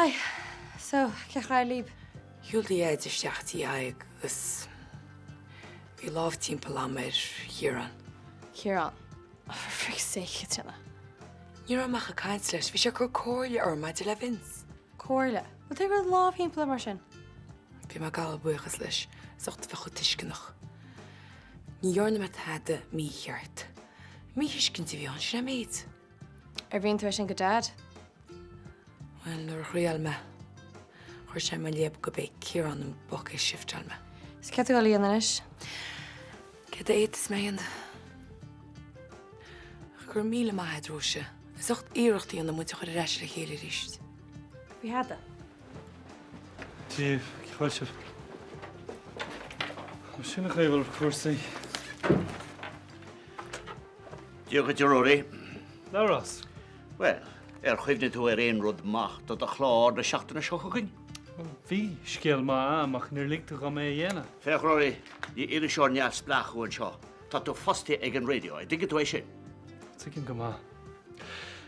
Hi. So, cén chaoi libh? Shiúil do Dhaid isteach tí Thaidhg agus bhí lámh timpeall a'm ar Chiarán. Ciarán. Oh, for frick's sake, Caitríona. Ní raibh mé ach ag caint leis, bhí sé ag cur comhairle orm maidir le Vince. Comhairle? Bhfuil tú ag cur lámh thimpeall air mar sin? Bhí mé ag gabháil buíochas leis as ucht a bheith chomh tuisceanach. Ní dhearna mé tada mícheart. Míthuiscint a bhí ann, sin é an méid. Ar mhínigh tú é sin go Dad? Bhuel, nuair a thriail mé, chuir sé i mo léab gurb é Ciarán an boc a shifteáil mé. Is céard tá tú ag dul a dhéanamh anois? Céard a fhéadfas mé a dhéanamh? Ach go raibh míle maith agat, Róise, as ucht iarracht a dhéanamh muid a chur ar ais le chéile arís. Faoi thada. Dia daoibh, cén chaoi a bhfuil sibh? Sin an chaoi a bhfuil cúrsaí. Dia dhuit, a Rory. Labhrás. Bhuel, ar chuimhnigh tú ar aon rud maith do do chlár na seachtaine seo chugainn? Bhuel, bhí scéal maith a'm ach níor lig tú dhom é a dhéanamh. Féach, Rory, ní iriseoir neamhspleách thú anseo. Tá tú fostaithe ag an raidió, an dtuigeann tú é sin? Tuigim go maith.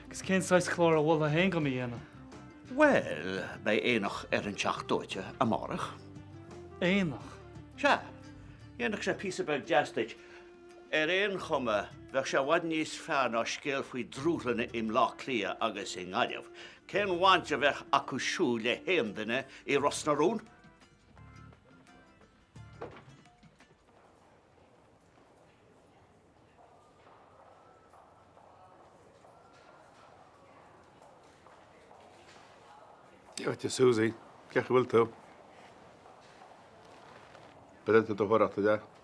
Agus cén saghas clár a mholfá féin dhom a dhéanamh? Bhuel, beidh aonach ar an Teach Dóite amárach. Aonach? Sea. Dhéanfadh sé píosa beag deas duit. Ar aon chuma, bheadh sé i bhfad níos fearr ná scéal faoi dhrúthlanna i mBleá Cliath agus i nGaillimh. Cén bhaint a bheadh acu siúd le haon duine i Ros na Rún? Dia dhuit, a Susie. Cén chaoi a bhfuil tú? Beidh tú do thóraíocht, a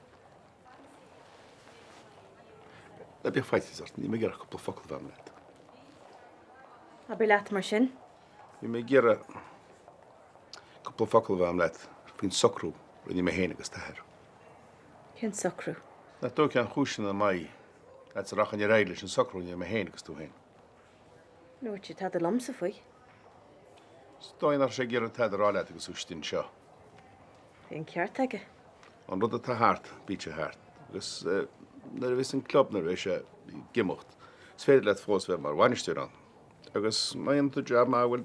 Ná bíodh faitíos ort, níl mé ag iarraidh cúpla focal a bheith agam leat. Abair leat mar sin. Bhí mé ag iarraidh cúpla focal a bheith agam leat faoin socrú a rinne mé féin agus d'athair. Cén socrú? Nach dóigh cén chúis ina mbeidh leat a rachainn ar aghaidh leis an socrú a rinne mé féin agus tú féin. Níor dhúirt sé tada liomsa faoi. Is dóigh nach raibh sé ag iarraidh tada a rá leat agus tú istigh anseo. Bhí an ceart aige. An rud atá thart, bíodh sé thart. Agus nuair a bheas an club, nuair a bheidh sé ag imeacht, is féidir leat fós bheith mar bhainisteoir ann. Agus má dhéanann tú jab maith, bhuel,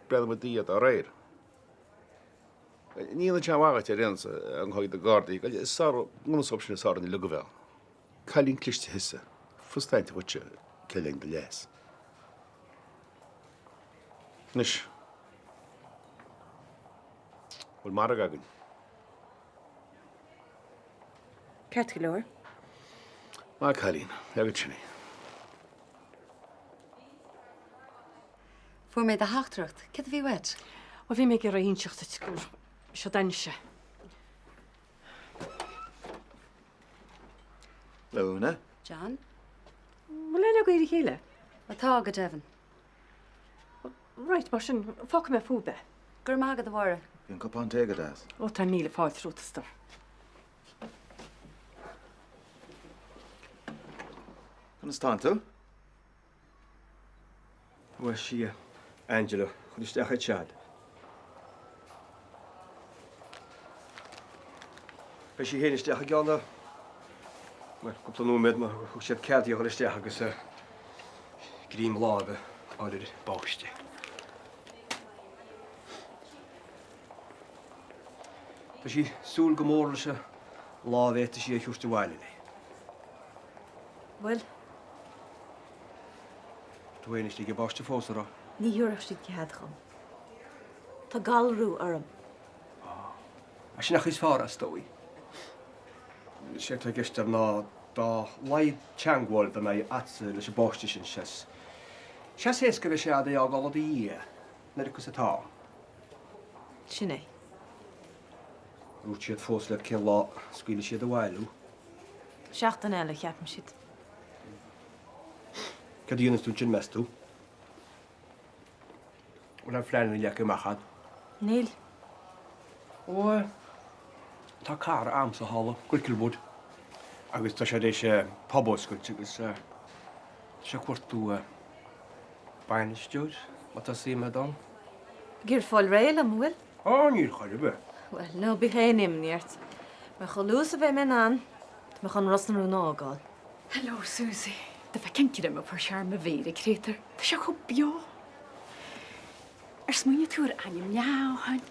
breathnóidh muid do dhiaidh dá réir. Ní dhéanfaidh sé aon mhaith dhuit ar aon nós an chuid de Gardaí, is sár, nós sin is sár an uilig a bheith ann. Cailín cliste thusa, furasta aithint dhuitse cé linn do leas. Anois, bhfuil margadh againn? Ceart go leor. Maith cailín, agat sin í. Fuair mé do theachtaireacht. Céard a bhí uait? Bhuel, bhí mé ag iarraidh inseacht duit gur seo d'fhoinse. Hello, Úna. John? Bhfuil aithne agaibh ar a chéile? Tá, go deimhin. Right, mar sin, fágfaidh mé fúibh é. Go raibh maith agat, a Mháire. Bhí an cupán tae go deas. Ó, tá míle fáilte romhat, a stór. Conas tánn tú? Bhuel, sí Angela, chuir isteach é Chad. Beidh sí féin isteach i gceann, bhuel, cúpla nóiméad mar thug siad cead di a dhul isteach agus greim láimhe a fháil ar an bpáiste. Tá sí ag súil go mór leis an lá a bhféadfaidh sí é a thabhairt abhaile léi. Bhfuil? Tú féin istigh ag an bpáiste fós, an raibh? Ní thabharfadh siad cead dhom. Tá galrú orm. Á, sin an chaoi is fearr, is dóigh. Is é atá i gceist air ná dá laghad teangmháil dá mbeidh a'dsa leis an bpáiste sin, sea is éasca a bheidh sé a'd é fhágáil i do dhiaidh, an oiread agus atá. Sin é. Ar dhúirt siad fós leat cén lá a scaoilfidh siad abhaile thú? Seachtain eile, ceapann siad. Cad a dhéanfas tú ansin, meas tú? Bhfuil aon phleananna leagtha amach a'd? Níl. Ó, tá cara a'msa thall i Cricklewood agus tá sé tar éis pub a oscailt agus tá sé ag cuartú bainisteoir, má tá suim a'd ann. Ag iarraidh fáil réidh liom, an bhfuil? Á, níl chor ar bith. Bhuel, ná bíodh aon imní ort, mar chomh luath is a bheidh mé in ann, tá mé chun Ros na Rún a fhágáil. Hello Susie. Do bheith cinnte liom a fuair sé ar mo mhéara, créatúr. Tá sé chomh beo. Ar smaoinigh tú ar ainmneacha ó shin?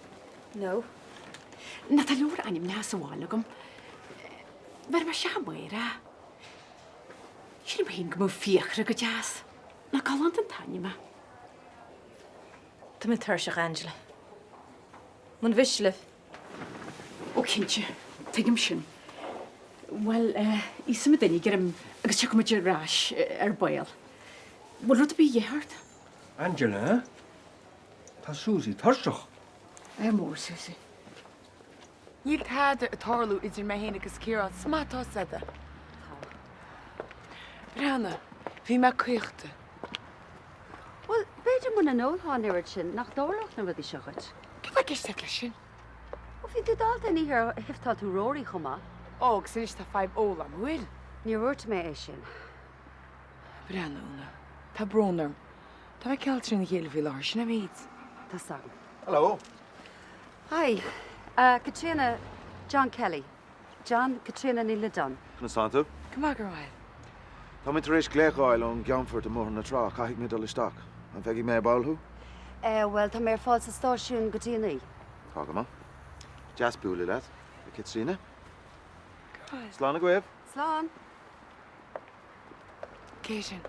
No. Nó tá leabhar ainmneacha sa bhaile agam. Bheir mé isteach amárach. Sílim féin go mbeadh Fiachra go deas. Nach galánta an t-ainm é? Tá mé tuirseach, Angela. Muna mhiste libh. Ó cinnte, tuigim sin. Bhuel, íosfaidh muid greim agus tiocfaidh muid ar ais ar ball. Bhfuil rud ar bith de dhíth ort? Angela, tá Susie tuirseach. Ádh mór, Susie. Níl tada ag tarlú idir mé féin agus Ciarán, is maith atá 'fhios a'd. Tá. Breathnaigh, bhí mé caochta. Bhuel, b'fhéidir muna n-ólfá an oiread sin nach dtarlódh na rudaí seo dhuit. Cad tá i gceist agat leis sin? Ó, bhí tú dallta an oíche ar shifteáil tú Rory chomh maith. Ó, agus anois tá fadhb óil a'm, an bhfuil? Níor dhúirt mé é sin. Breathnaigh, Úna, tá brón orm. Tá mé cineál trína chéile faoi láthair, sin an méid. Tá 's agam. Hello. Hi. Caitríona, John Kelly. John, Caitríona Ní Loideáin. Conas tánn tú? Go maith, go raibh maith. Tá mé tar éis glaoch a fháil ón gCeannfort i mBóthar na Trá, caithfidh mé dul isteach. An bhfeicfidh mé ar ball thú? Eh, bhuel, tá mé ar fáil sa stáisiún go dtí a naoi. Tá go maith. Deas bualadh leat, a Chaitríona. Go raibh. Slán agaibh. Slán. Cé sin?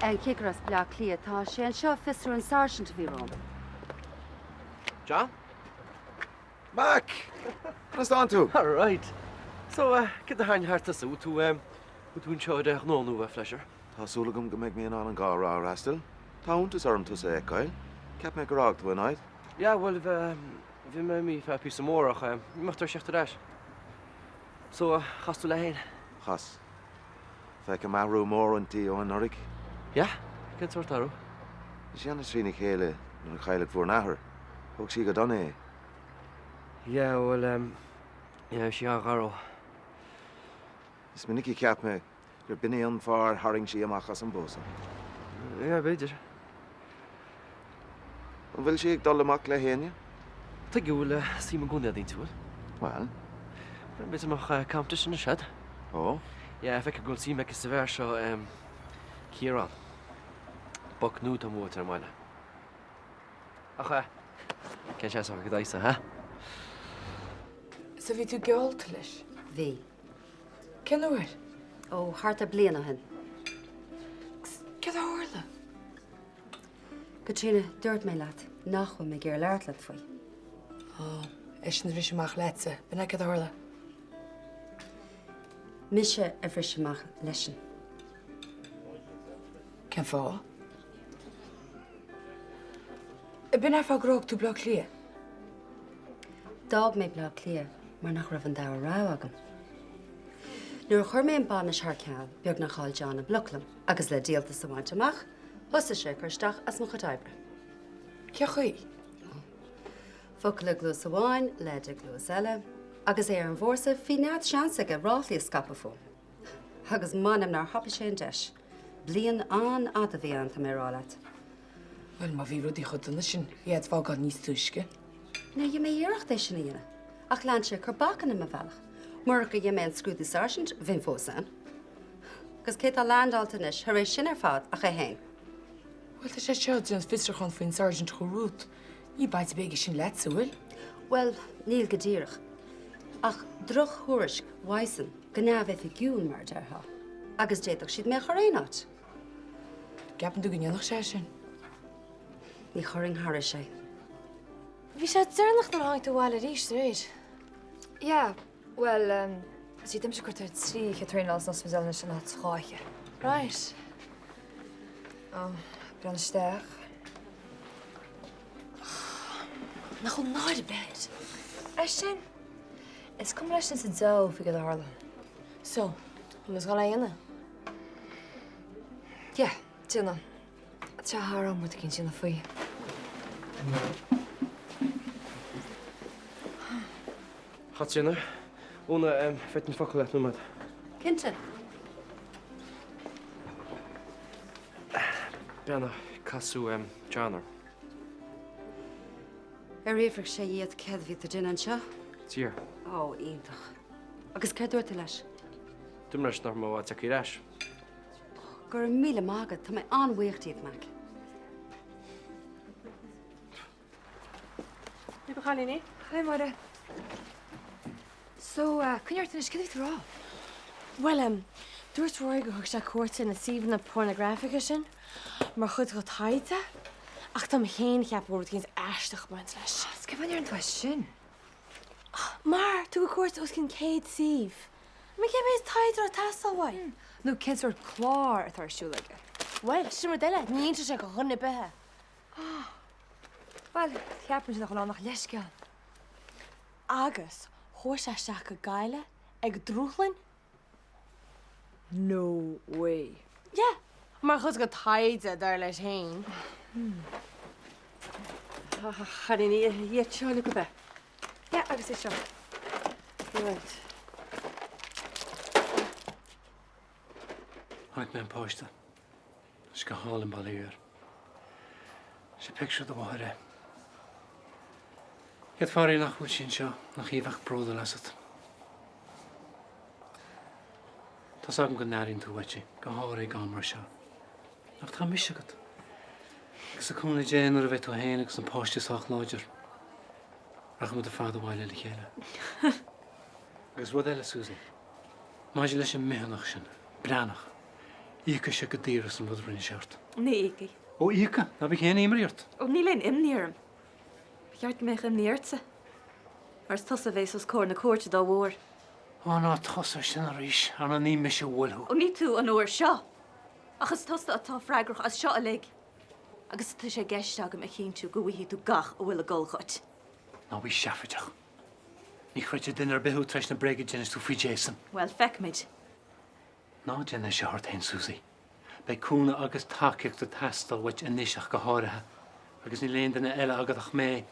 An cigire as Bleá Cliath. Tá sé anseo ag fiosrú an sáirsint a bhí romham. John? Mac! Conas tánn tú? All right. So, céard a tharraing thart tusa? Bhfuil tú, bhfuil tú anseo ar ghnó nó phleasure? Tá súil agam go mbeidh mé in ann an gá a rá a fhreastal. Tá iontas orm tusa a fheiceáil. Cheap mé gur fhág tú an áit. Yeah, bhuel, bhí mé imithe feadh píosa mór ach ní mé tar éis teacht ar ais. So, chas tú léi féin? Chas. Feicim athrú mór inti ó anuraidh. Yeah? Cén sórt athrú? Bhí sí an-trína chéile nuair a cailleadh bhur n-athair. Thóg sí go dona é. Yeah, bhuel, em, yeah, bhí sí an-gharbh. Is minic a cheap mé gur b'in é an fáth ar tharraing sí amach as an bpósadh. Yeah, b'fhéidir. An bhfuil sí ag dul amach le héinne? Tuige, bhfuil suim i gcónaí a'd inti, bhfuil? Bhuel? B'fhéidir mbeadh competition anois a'd. Ó? Yeah, feicim go bhfuil suim aici sa bhfear seo, Ciarán. Boc nua atá uait ar an mbaile. Ach eh, cén seasamh acu d'aghaidhsa, ha? So bhí tú geallta leis? Bhí. Cén uair? Ó, thart ar bliain ó shin. Agus céard a tharla? Caitríona, dúirt mé leat nach bhfuil mé ag iarraidh labhairt leat faoi. Ó, eisean a bhris amach leatsa. B'in é céard a tharla? Mise a bhris amach leisean. Cén fáth? B'in é an fáth gur fhág tú Bleá Cliath? D'fhág mé Bleá Cliath mar nach raibh an dara rogha agam. Nuair a chuir mé an bainis thar ceal, beagnach chaill John an bloc liom, agus le díoltas a bhaint amach, thosaigh sé ag cur isteach as mo chuid oibre. Cén chaoi? Focal i gcluas amháin, leid i gcluas eile. Agus é ar an bhfórsa, bhí neart seans aige ráflaí a scaipeadh fúm. Agus m'anam nár thapaigh sé an deis. Bliain an-fhada a bhí ann, tá mé a rá leat. Bhuel, má bhí rudaí chomh dona sin, bhí iad fágáil níos túisce. Now, dhein mé iarracht é sin a dhéanamh, ach lean sé ag cur bacanna i mo bhealach. Murach gur dhein mé an scrúdú sáirsint, bheinn fós ann. Agus cé tá leaindeáilte anois, thar éis sin ar fad, ach é féin. Bhuel, tá sé seo ag déanamh fiosrúchán faoin Sergeant a chuir uait. Níl baint ar bith aige sin leatsa, an bhfuil? Bhuel, níl go díreach. Ach drochthuairisc uaidhsean, go neamhoifigiúil, mar a déarfá. Agus d'fhéadfadh siad mé a chur aon áit. Ceapann tú go ndéanfadh sé sin? Ní chuirfinn thairis é. Bhí sé deireanach nuair a tháinig tú abhaile arís aréir. Yeah, bhuel, sí d'imigh sé cuarta ar 3 traenáil san ospidéal anois in áit 2 oíche. Right. Ó, breathnaigh isteach. Nach bhfuil náire ar bith air? É sin. Is cuma leis sin sa diabhal faoi cad a tharla. So, bhfuil muid ag dul é a dhéanamh? Yeah, déanamh. Tá sé thar am rud éicint a dhéanamh faoi. Chaitríona, Úna, bhféadfainn focal leat nóiméad? Cinnte. Breathnaigh, casadh John orm. Ar fhiafraigh sé dhíot céard a bhí tú ag déanamh anseo? D'iarr. Ó, iontach. Agus céard dúirt tú leis? Dúirt mé leis nach raibh mé i bhfad tagtha ar ais. Go raibh míle maith agat, tá mé an-bhuíoch díot, Mac. chailíní. Hi, Máire. So, coinnigh ort anois, céard a bhí tú a rá? Bhuel, em, dúirt Rory gur thug sé cuairt ar na suíomhanna pornagrafacha sin mar chuid dá taighde, ach tá mé féin ag ceapadh go bhfuil rud éicint aisteach ag baint leis. Is cén fáth a ndeireann tú é sin? Mar, tugadh cuairt os cionn 100 suíomh. I mean, cé mhéad taighde atá ag teastáil uaidh? Nó cén sórt clár atá ar siúl aige? Bhuel, sin rud eile, ní inseann sé do dhuine ar bith é. Ah! Bhuel, cheapfainnse nach bhfuil ann ach leithscéal. Agus chuaigh sé isteach go Gaillimh ag drúthlann. No way. Yeah, mar chuid de taighde, dar leis féin. A chailíní, iad seo uilig ab ea? Yeah, agus é seo. Right. Chonaic mé an páiste. Tá sé go hálainn, bail ó Dhia air. Is é pictiúr do mháthar é. D'fhéadfá a rá nach bhfuil sí anseo, nach í a bheadh bródúil asat. Tá's agam go n-airíonn tú uait í, go háirithe ag am mar seo. Ach tá mise agat. Agus le cúnamh Dé nuair a bheidh tú féin agus an páiste sách láidir, rachaidh muid ar fad abhaile le chéile. Agus rud eile, Susan. Maidir leis an mbithiúnach sin, Breathnach, íocfaidh sé go daor as an rud a rinne sé ort. Ní íocfaidh. Ó, íocfaidh! Ná bíodh aon imní ort. Ó, níl aon imní orm. Ba cheart go mbeadh imní ortsa, mar is tusa a bhéas os comhair na cúirte dá bharr. Ó, ná tosaigh ar sin arís, Anna, ní mise a bhuail thú. Ó, ní tú an uair seo. Ach is tusa atá freagrach as seo uilig. Agus tá sé i gceist agam a chinntiú go bhfaighidh tú gach a bhfuil ag dul dhuit. Ná bí seafóideach. Ní chreidfidh duine ar bith thú tar éis na bréige a d'inis tú faoi Jason. Bhuel, feicfimid. Ná déan é seo ort féin, Susie. Beidh cúnamh agus tacaíocht ag teastáil uait anois ach go háirithe. Agus níl aon duine eile agat ach mé.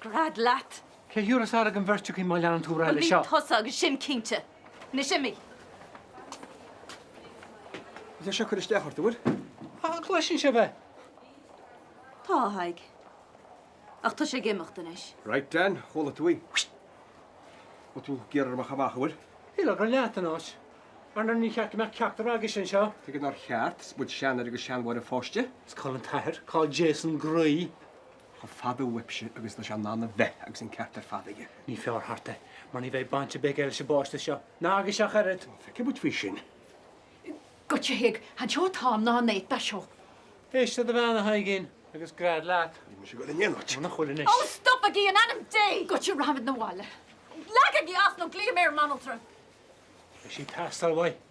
Gread leat! Cé a thiúrfas aire don bheirt againn má leanann tú ar aghaidh Bhuel, leis ní seo? tusa agus sin cinnte. Anois imigh! Tá sé seo ag cur isteach ort, an bhfuil? Ah, cloiseann sibh é! Tá, a Thaidhg. Ach tá sé ag imeacht anois. Right Dan, chuala tú í. Bhfuil tú ag iarraidh amach amach, an bhfuil? Shílfeá gur leat an áit. Ar ndóigh ní cheart go mbeadh ceachtar agaibhse anseo. Tuige nár cheart, is muid seanathair agus seanmháthair an pháiste. Is cá bhfuil an t-athair, cá bhfuil Jason groí. Chomh fada uaibhse agus atá sé in ann a bheith agus an ceart ar fad aige. Ní fearr thart é, mar ní bheidh baint ar bith aige leis an bpáiste seo, ná agaibhse ach oiread. Feicfidh muid faoi sin. Goitse a Thaidhg, chan seo an t-am ná an áit dó seo. Éist le do bhean, a Thaidhgín, agus gread leat. Níl mise ag dul in aon áit. Ó, nach bhfuil anois. Ó, stopaigí in ainm Dé! Goitse, rachaimid 'na bhaile. Leagaigí as nó glaofaidh mé ar an mbanaltra. Beidh sí ag teastáil uaidh.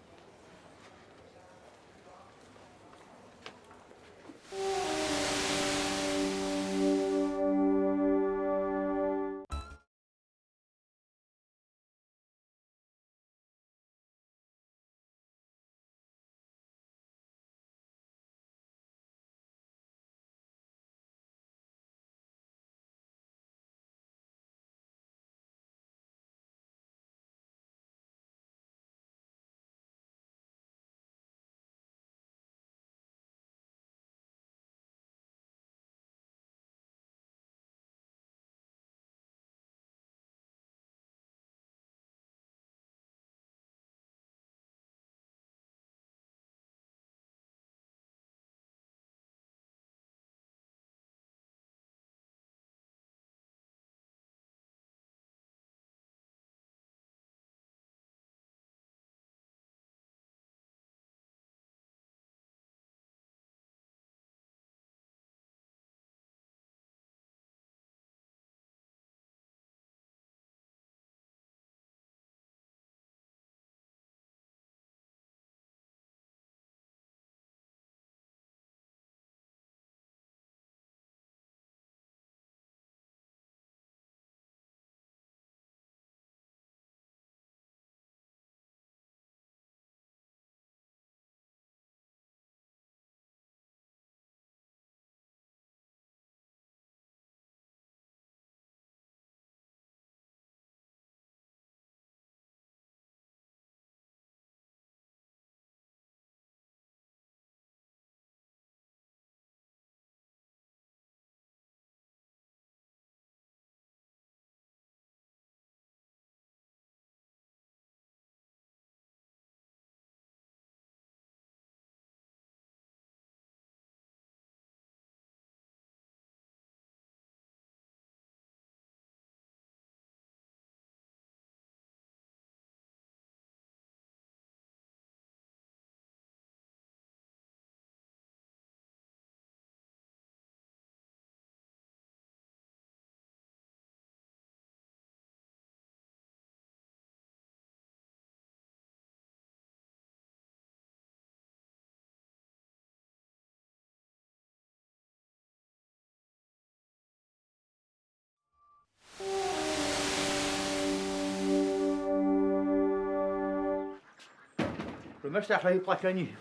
Rith mé isteach le plaic inniu.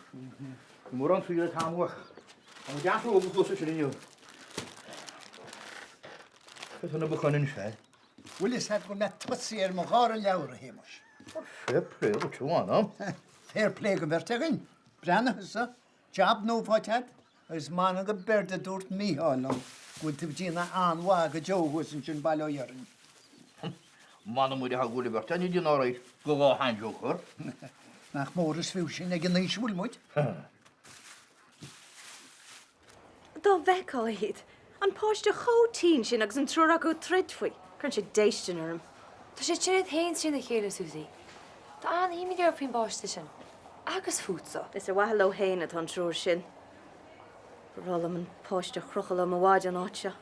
Ní mórán saoire atá amuigh. Tá muid an-chrúba thuas ansin inniu. Cad tá na bacáin anois, eh? Bhfuil fhios agat go bhfuil mé tosaithe ar mo dhara leabhar, a Shéamais? Fair play duit, a mh'anam. Fair play don bheirt againn. Breathnaigh thusa, jab nua faighte agat agus m'anam go b'éard a dúirt Mícheál liom, go bhfuil tú ag déanamh an-mhaith go deo thuas ansin Baile Ó hIarainn. M'anam muid a thug uile bheirt againn dínár éist go lá Hanjoker. Nach mór is fiú sin ag an aois a bhfuil muid. Dá bhfeicfeá iad! An páiste chomh tinn sin agus an triúr acu ag troid faoi. Cuireann sé déistin orm. Tá siad ag troid féin trína chéile, Susie. Tá an-imní orthu faoin bpáiste sin. Agus fútsa. Is ar mhaithe leo féin atá an triúr sin. Ba bhreá liom an páiste a chrochadh liom i bhfad ón áit seo.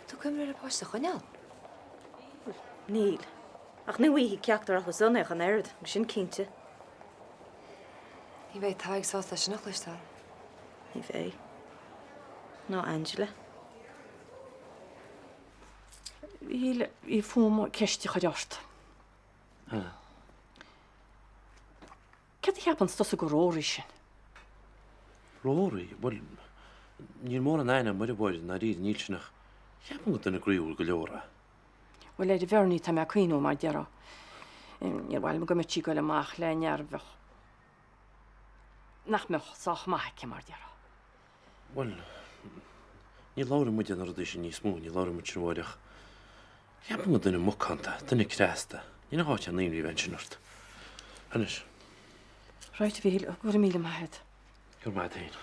Tá cuimhne ar an bpáiste a choinneáil? Bhuel, níl. Ach ní bhfaighidh ceachtar acu san é ach an oiread, agus sin cinnte. Ní bheidh Tadhg sásta sin a chloisteáil. Ní bheidh. Ná Angela. Mhíchíl, bhí fúm ceist a chur ort. Céard a cheapann tusa go Rory sin? Rory? Bhuel, níl mórán aithne agam air a Mháire, i ndáiríre, níl sin ach ceapaim gur duine groíúil go leor é. Bhuel, ar Bhernie tá mé ag cuimhniú mar déarfá. Níor mhaith liom go mbeadh sí ag goil amach le fear a bheadh, nach mbeadh sách maith aici mar déarfá. Bhuel, ní labhrann muid ar na rudaí sin níos mó, ní labhrann muid sin a Mháire ach ceapaim gur duine macánta, duine cneasta. Níl aon áit aon imní a bheith ansin ort. Anois. Right, a Mhíchíl, go raibh míle maith agat. Go raibh maith agat féin.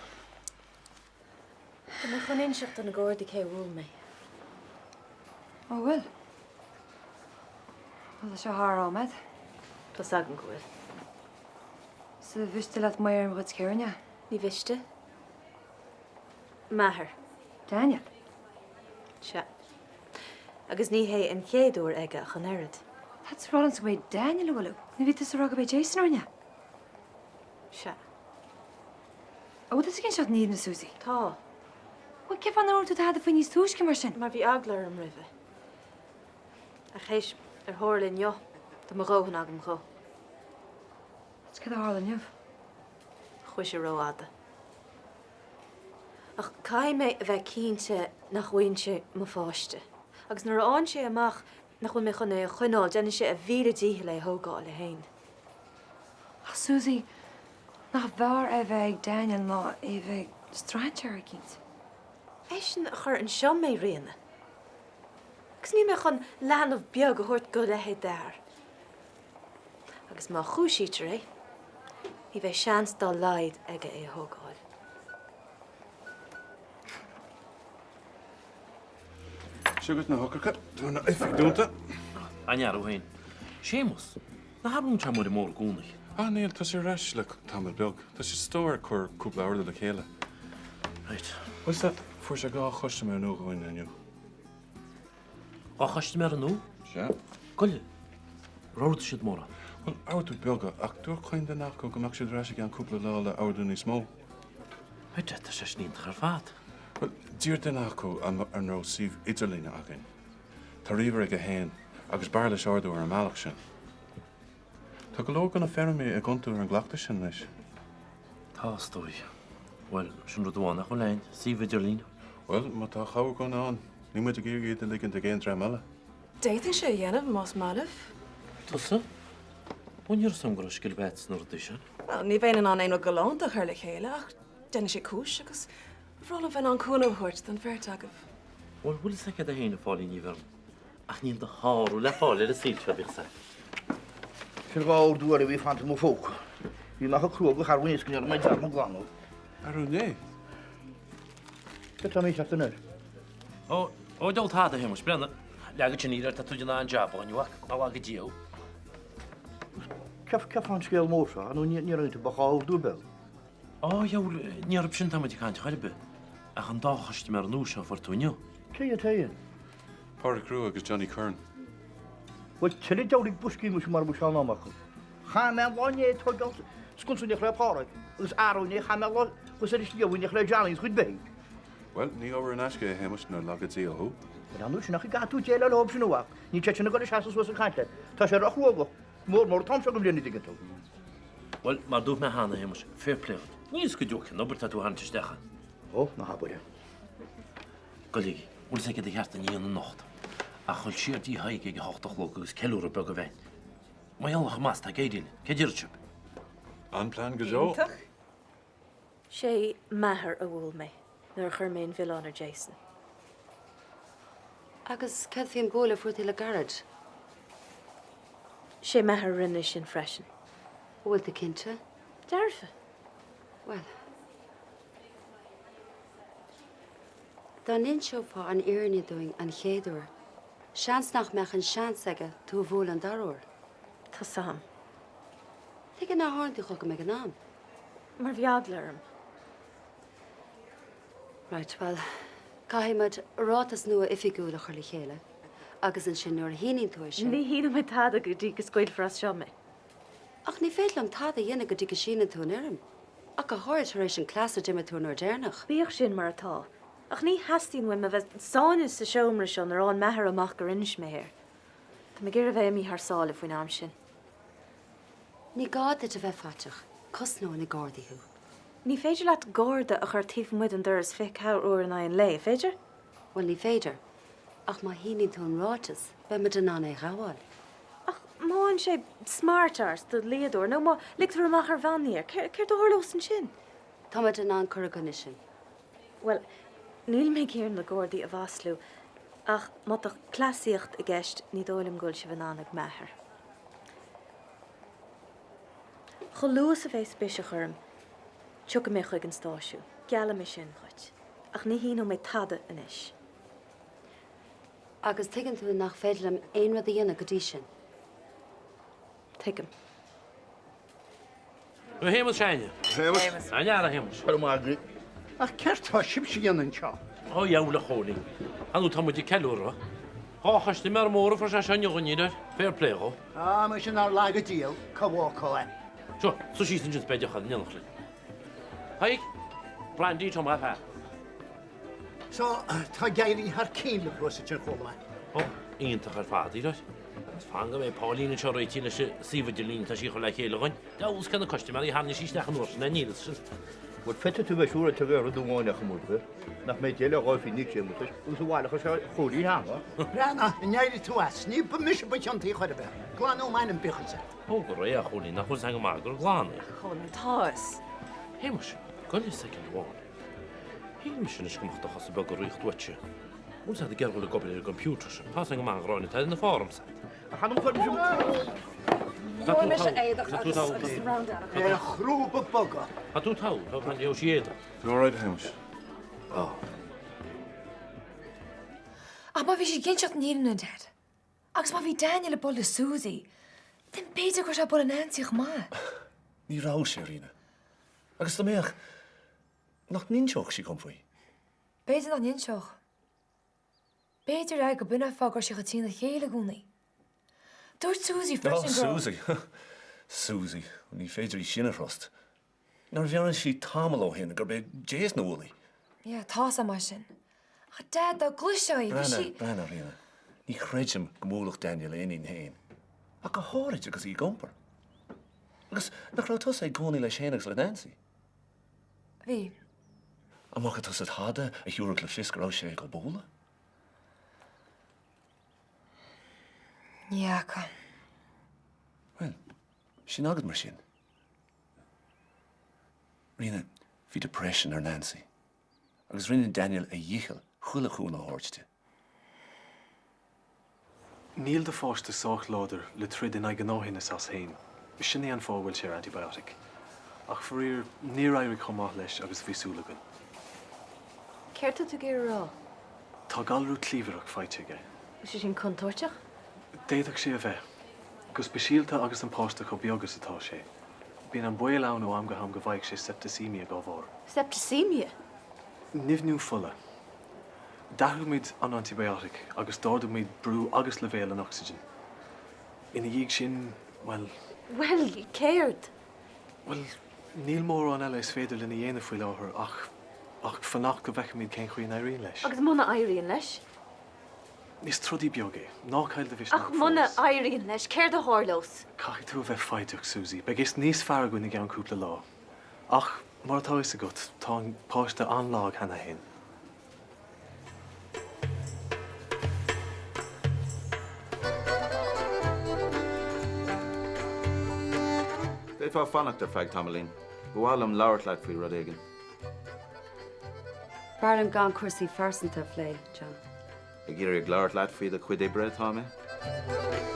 Tá mé chun inseacht do na Gardaí cé a bhuail mé. Ó bhfuil? Bhuel, tá sé thar am a'd. Tá's agam go bhfuil. 'S an mhiste leat maor mo chuid céirne? Ní mhiste. M'athair. Daniel? Sea. Agus ní hé an chéad uair aige ach an oiread. Tá tú ag rá liomsa go mbeidh Daniel a bhualadh? Ní bhí tusa ag rá go mbeidh Jason orainne? Sea. An bhfuil tusa ag inseacht an fhírinne, Susie? Tá. Bhuel, cén fáth nár dhúirt tú tada faoi níos túisce mar sin? Mar bhí eagla orm roimhe. Ach théis ar tharla inniu, tá mo dhóthain agam dhó. Cad a tharla inniu? Chuaigh sé rófhada. Ach caithfidh mé a bheith cinnte nach bhfaigheann sé mo pháiste. Agus nuair a fhaigheann sé amach nach bhfuil mé chun é a choinneáil, déanfaidh sé a mhíle dícheall é a thógáil é féin. Ach Susie, nach mb'fhearr é a bheith ag Daniel ná é a bheith ag strainséir eicínt? Eisean a chuir anseo mé, Ríona. Agus níl mé chun leanbh beag a thabhairt do leithéid d'fhear. Agus má chúisítear é, ní bheidh seans dá laghad aige é a thógáil. Seo agat na heochracha, tá an oifig dúnta. An fhear féin. Séamus, nach oibríonn sé Máire Mór i gcónaí? Ah níl, tá sé ar ais le tamall beag. Tá sé sa stór ag cur cúpla ordú le chéile. Right. Bhuel stop, fuair sé dhá chustaiméir nua dhúinn inniu. Dhá chustaiméir nua? Sea. Goile, ar ordaigh siad mórán? Bhuel, ordú beaga, ach dúirt chaon duine acu go mbeadh siad ar ais i gceann cúpla lá le ordú níos mó. Right, tá sé sin iontach ar fad. Bhuel, d'iarr duine acu an raibh suíomh idirlíne againn. Tá ríomhaire aige féin agus b'fhearr leis ordú ar an mbealach sin. Tá go leor de na feirmeoirí ag iontú ar an gcleachtas sin anois. Tá, is dóigh. Bhuel, sin rud amháin nach bhfuil againn, suíomh idirlín. Bhuel, má tá cabhair againn ann, níl muid ag iarraidh iad a ligint ag aon dream eile. D'fhéadfainnse é a dhéanamh, más maith libh. Tusa? Ó, ní raibh 'fhios a'm go raibh scil ar bith a'd sna rudaí sin. Bhuel, ní bheinn in ann aon rud galánta a chur le chéile, ach déanfaidh sé cúis agus ba bhreá liom bheith in ann cúnamh a thabhairt don bheirt agaibh. Bhuel, bhfuil 'fhios a'd céard é féin, a Phóilín Ní Bheirn, ach níl do shárú le fáil ar an saol seo, bíodh 'fhios a'd. Sin dhá ordú eile a bhí fanta i mo phóca. Bhí mé chomh cruógach arú inné is go ndearna mé dearmad glanadh. Arú inné? Cad tá mícheart anois? Ó, ó, diabhal tada, a Shéamais, breathnaigh. Leagadh sin iar, tá tú ag déanamh an-jab ó inniu, ach ná laga Dia thú. Cén fáth an scéal mór seo, nó ní raibh iontu ach dhá ordú beag. Ó, dheabhail, ní orthu sin atá muid ag caint chor ar bith, ach an dá chustaiméir nua seo a fuair tú inniu. Cé iad féin? Pádraic Rua agus Johnny Curran. Bhuel, tuilleadh diabhlaí boscaí muise mar a bhfuil sé in am acu. Chaith mé an lá inné ag tóigeáil sconsa in éineacht le Pádraic, agus arú inné chaith mé an lá thuas ar an sliabh in éineacht le Johnny agus a chuid beithígh. Bhuel, ní obair in aisce é, a Shéamais, ná laga Dia thú. Bhuel, ar ndóigh sin ach caithfidh tú déileáil leo sin, a mhac. Níl siad sin ag dul ag seasamh suas ag caint leat. Tá sé róchruógach, mór mór an t-am seo den bhliain, an dtuigeann tú. Bhuel, mar dúirt mé cheana, a Shéamais, fair play dhuit. Níl fhios go deo cén obair atá tú a tharraingt isteach ann. Ó, ná habair é. Gabh i leith, bhfuil fhios agat céard ba cheart dúinn a dhéanamh anocht? A dhul siar dtí Thaidhg ag a hocht a chlog agus ceiliúradh beag a bheith ann. Mar gheall ar chomh maith is atá ag éirí linn. Cé déarfadh sibh? An-plean go deo. Iontach. Sé m'athair a bhuail mé nuair a chuir mé an milleán ar Jason. Agus céard faoin bualadh a fuair tú le gairid? Sé m'athair a rinne sin freisin. An bhfuil tú cinnte? Dearfa. Bhuel. Dá n-inseofá an fhírinne dúinn an chéad uair, seans nach mbeadh an seans aige tú a bhualadh an dara huair. Tá's a'm. Tuige nár tháinig tú chugam ag an am? Mar bhí eagla orm. Right, bhuel, caithfidh muid ráiteas nua oifigiúil a chur le chéile agus ansin nuair a shíníonn tú é sin. Ní shíneoidh mé tada go dtí go scaoilfear as seo mé. Ach ní féidir liom tada a dhéanamh go dtí go síneann tú an fhoirm. Ach go háirid tar éis an cleas a d'imir tú an uair deireanach. Bíodh sin mar atá. Ach ní theastaíonn uaim a bheith sáinnithe sa seomra seo nuair a fhaigheann m'athair amach gur inis mé air. Tá mé ag iarraidh a bheith imithe thar sáile faoin am sin. Ní gá duit a bheith faiteach, cosnóidh na Gardaí thú. Ní féidir leat garda a chur taobh amuigh den doras 24 uair in aghaidh an lae, féidir? Bhuel, ní féidir. Ach má shíníonn tú an ráiteas, beidh muid in ann é a ghabháil. Ach má fhaigheann sé smart arse, do dhlíodóir, nó má ligtear amach ar bhannaí é, céard a tharlós ansin? Tá muid in ann cur i gcoinne sin. Bhuel, níl mé ag iarraidh na Gardaí a mhaslú, ach má tá cleasaíocht i gceist, ní dóigh liom go bhfuil sibh in ann ag m'athair. Chomh luath is a bheas biseach orm, tiocfaidh mé chuig an stáisiún. Geallaim é sin dhuit. Ach ní shíneoidh mé tada anois. Agus tuigeann tú nach féidir liom aon rud a dhéanamh go dtí sin. Tuigim. A Shéamais Áine. Shéamais. A fheara, a Shéamais. Go raibh maith agat. Ach céard tá sibhse a dhéanamh anseo? Ó dheabhail a Chóilín. Ar ndóigh tá muid ag ceiliúradh. Dhá chustaiméir mór a fuair sé seo inniu an iarthair. Fair play dhó. Á, muise nár laga Dia cá bhfágfá é. Seo, suigh síos ansin is beidh deoch againn in éineacht linn. Thaidhg, brandy trom a fear. So, tá ag éirí thar cinn libh thuas ansin, chuala mé. Ó, iontach ar fad, a fhir. Is fan go mbeidh Pauline anseo réitithe leis an suíomh idirlín atá sí a chur le chéile dhuinn. Deabhal cé na custaiméirí a tharraing sí isteach an uair sin, níl fhios sin. Bhuel, féadfaidh tú bheith siúr ar rud amháin a chomórtas, nach mbeidh deireadh le dhóibh faoi Nick Séamus agus a bhaile a chuir sé Chóilín cheana. Breathnaigh, an éireoidh tú as? Ní ba mise ba chiontaí chor ar bith. Glanadh m'ainm bíodh fhios agat. Ó, go réidh, a Chóilín, nach bhfuil fhios agam go maith gur glan é. A Chóilín, tá fhios. Shéamais, gabh i leith soicind amháin. Shíl mise anois go mbeadh do chosa beaga ag rith uaitse. Bhfuil fhios agat ag iarraidh dul ag obair ar an gcomputer sin. Tá fhios agam go maith an ghráin atá ar na forms agat. Ach anam chuir mise Gheobhaidh mise éadach agus agus round eile. Ar chrúba boga. Tá tú togha, tá fan gheobhaidh sí éadach. Tú alright, a Shéamais? Á. Ach má bhí sí ag inseacht an fhírinne, Dad, agus má bhí Daniel ag bualadh Susie, then b'fhéidir go raibh sé ag bualadh Nancy chomh maith. Ní raibh sé, Ríona. Agus dá mbeadh, nach n-inseodh sí dhom faoi? B'fhéidir nach n-inseodh. B'fhéidir é go b'in an fáth go raibh sí chomh trína chéile i gcónaí. Dúirt Susie freisin go Ó, Susie. Susie. Ní féidir í sin a thrust. Nár mheabhraigh sí tamall ó shin gurb é Jason a bhuail í? Yeah, tá's a'm é sin. Ach Dad, dá gcloisfeá í, bhí sí. Breathnaigh, breathnaigh, Ríona. Ní chreidim go mbuailfeadh Daniel a iníon féin. Ach go háirid agus í ag iompar. Agus nach raibh tusa i gcónaí leis féin agus le Nancy? Bhí. An bhfaca tusa tada a thabharfadh le fios go raibh sé ag bualadh? Ní fhaca. Bhuel, sin agat mar sin. Ríona, bhí depression ar Nancy. Agus rinne Daniel a dhícheall chuile chúnamh a thabhairt di. Níl do pháiste sách láidir le troid in aghaidh gnáththinnis as féin. Sin é an fáth a bhfuil sé ar antibiotic. Ach faraor, níor éirigh chomh maith leis agus a bhí súil againn. Céard tá tú ag iarraidh a rá? Tá galrú cliabhrach faighte aige. Bhfuil sé sin contúirteach? D'fhéadfadh sé a bheith. Go speisialta agus an páiste chomh beag is atá sé. Bíonn an baol ann ó am go ham go bhfaigheadh sé septicemia dá bharr. Septicemia? Nimhniú fola. D'athraigh muid an antibiotic agus d'ardaigh muid brú agus leibhéal an ocsaigin. Ina dhiaidh sin, bhuel. Bhuel, céard? Bhuel, níl mórán eile is féidir linn a dhéanamh faoi láthair ach, ach fanacht go bhfeicfimid cén chaoi a n-éiríonn leis. Agus muna éiríonn leis? Is trodaí beag é. Ná caill do mhisneach Ach muna éiríonn leis, céard a tharlós? Caithfidh tú a bheith foighdeach, Suzy. Beidh fhios níos fearr againn i gceann cúpla lá. Ach, mar atá fhios agat, tá an páiste an-lag cheana fhéin. D'fhéadfá fanacht ar feadh tamaillín. Ba mhaith liom labhairt leat faoi rud éigin. B'fhearr liom gan cúrsaí phearsanta a phlé, John. Ag iarraidh labhairt leat faoi do chuid oibre atá mé.